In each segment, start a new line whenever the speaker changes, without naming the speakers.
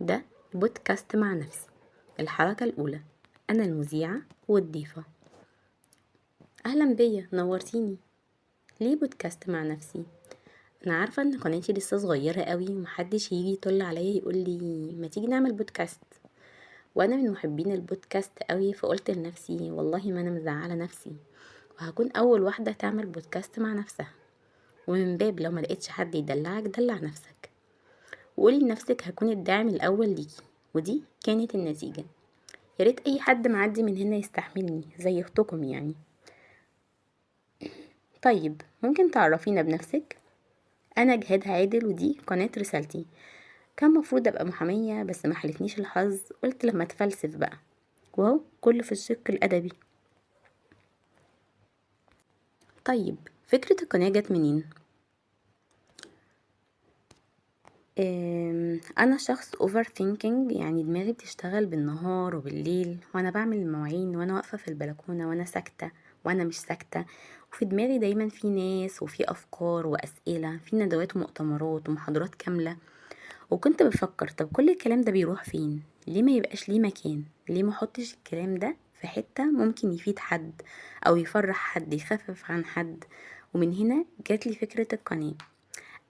ده بودكاست مع نفسي، الحلقة الأولى. أنا المذيعة والضيفة. أهلا بيا، نورتيني. ليه بودكاست مع نفسي؟ أنا عارفة إن قناتي لسه صغيرة قوي ومحدش يجي يطل عليا يقول لي ما تيجي نعمل بودكاست، وأنا من محبين البودكاست قوي، فقلت لنفسي والله ما أنا مزعلة نفسي وهكون أول واحدة تعمل بودكاست مع نفسها. ومن باب لو ما لقيتش حد يدلعك دلع نفسك، وقولي لنفسك هكون الداعم الأول ليكي. ودي كانت النتيجة. يا ريت أي حد معدي من هنا يستحملني زي أختكم يعني. طيب ممكن تعرفينا بنفسك؟ أنا جهاد عادل ودي قناة رسالتي. كان مفروض أبقى محامية بس ما حالفنيش الحظ، قلت لما أتفلسف بقى، وهو كله في الشق الأدبي. طيب فكرة القناة جت منين؟ أنا شخص overthinking، يعني دماغي بتشتغل بالنهار وبالليل، وأنا بعمل المواعين وأنا واقفة في البلكونة وأنا ساكتة وأنا مش ساكتة، وفي دماغي دايما في ناس وفي أفكار وأسئلة، في ندوات ومؤتمرات ومحاضرات كاملة. وكنت بفكر طب كل الكلام ده بيروح فين؟ ليه ما يبقاش ليه مكان؟ ليه ما احطش الكلام ده في حتة ممكن يفيد حد أو يفرح حد، يخفف عن حد؟ ومن هنا جات لي فكرة القناة.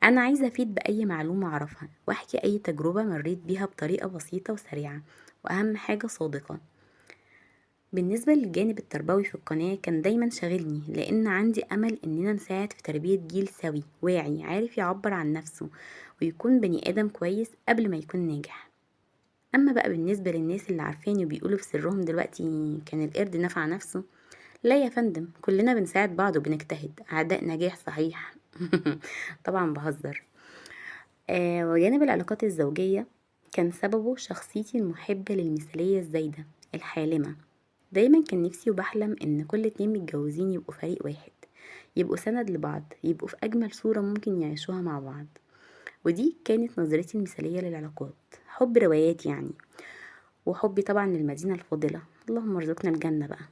أنا عايزة أفيد بأي معلومة أعرفها وأحكي أي تجربة مريت بيها بطريقة بسيطة وسريعة، وأهم حاجة صادقة. بالنسبة للجانب التربوي في القناة كان دايما شاغلني، لأن عندي أمل إننا نساعد في تربية جيل سوي واعي عارف يعبر عن نفسه ويكون بني آدم كويس قبل ما يكون ناجح. أما بقى بالنسبة للناس اللي عارفاني وبيقولوا في سرهم دلوقتي كان القرد نفع نفسه، لا يا فندم، كلنا بنساعد بعض وبنجتهد، أعداء نجاح صحيح. طبعا بهزر. وجانب العلاقات الزوجية كان سببه شخصيتي المحبة للمثالية الزايدة الحالمة. دايما كان نفسي وبحلم ان كل اتنين متجوزين يبقوا فريق واحد، يبقوا سند لبعض، يبقوا في اجمل صورة ممكن يعيشوها مع بعض. ودي كانت نظرتي المثالية للعلاقات، حب روايات يعني، وحبي طبعا للمدينة الفاضلة، اللهم ارزقنا الجنة بقى.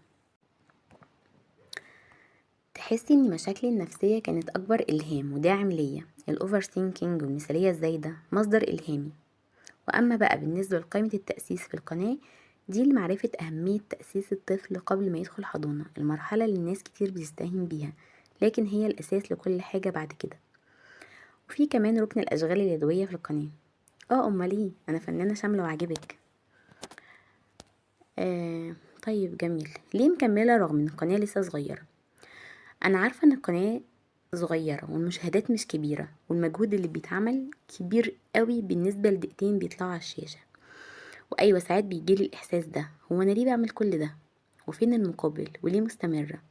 تحسي ان مشاكلي النفسية كانت اكبر الهام وداعم ليا. ال overthinking والمثالية الزايدة مصدر الهامي. واما بقى بالنسبة لقائمة التأسيس في القناة دي لمعرفة أهمية تأسيس الطفل قبل ما يدخل حضانة، المرحلة اللي الناس كتير بتستهين بيها لكن هي الأساس لكل حاجة بعد كده. وفي كمان ركن الأشغال اليدوية في القناة. أمال إيه، أنا فنانة شاملة وعجبك. طيب جميل. ليه مكملة رغم إن القناة لسه صغيرة؟ أنا عارفة إن القناة صغيرة والمشاهدات مش كبيرة والمجهود اللي بيتعمل كبير قوي بالنسبة لدقيقتين بيطلعوا على الشاشة. وأيوة ساعات بيجيلي الإحساس ده، هو أنا ليه بعمل كل ده؟ وفين المقابل؟ وليه مستمرة؟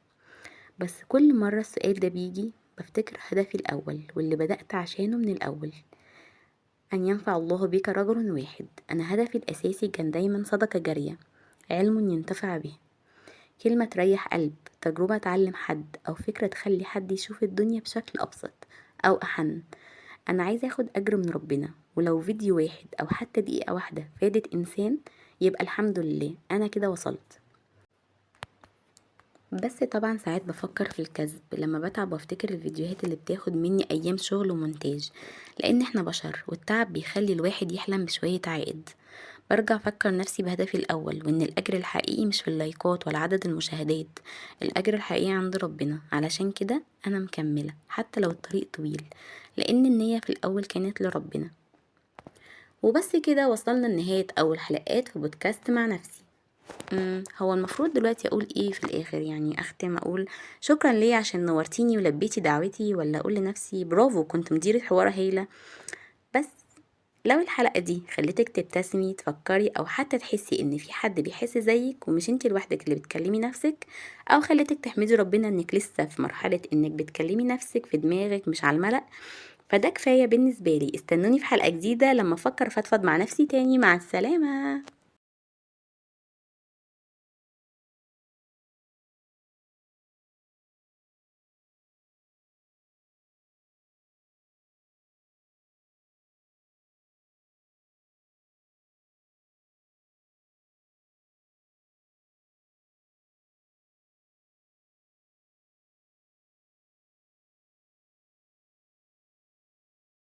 بس كل مرة السؤال ده بيجي بفتكر هدفي الأول واللي بدأت عشانه من الأول، أن ينفع الله بك رجل واحد. أنا هدفي الأساسي كان دايما صدقة جارية، علم ينتفع به، كلمة تريح قلب، تجربة تعلم حد، أو فكرة تخلي حد يشوف الدنيا بشكل أبسط أو أحن. أنا عايزة أخد أجر من ربنا، ولو فيديو واحد أو حتى دقيقة واحدة فادت إنسان يبقى الحمد لله أنا كده وصلت. بس طبعا ساعات بفكر في الكذب لما بتعب وافتكر الفيديوهات اللي بتاخد مني أيام شغل ومونتاج، لأن احنا بشر والتعب بيخلي الواحد يحلم بشوية عائد. برجع أفكر نفسي بهدفي الأول، وإن الأجر الحقيقي مش في اللايكات ولا عدد المشاهدات، الأجر الحقيقي عند ربنا. علشان كده أنا مكملة حتى لو الطريق طويل، لأن النية في الأول كانت لربنا. وبس كده وصلنا لنهاية أول حلقات في بودكاست مع نفسي. هو المفروض دلوقتي أقول إيه في الآخر؟ يعني أختم أقول شكرا ليا عشان نورتيني ولبيتي دعوتي، ولا أقول لنفسي برافو كنت مديرة حوار هايلة؟ بس لو الحلقة دي خلتك تبتسمي، تفكري، أو حتى تحسي إن في حد بيحس زيك ومش انتي لوحدك اللي بتكلمي نفسك، أو خلتك تحمدي ربنا إنك لسه في مرحلة إنك بتكلمي نفسك في دماغك مش على الملأ، فده كفاية بالنسبة لي. استنوني في حلقة جديدة لما أفكر أفضفض مع نفسي تاني. مع السلامة.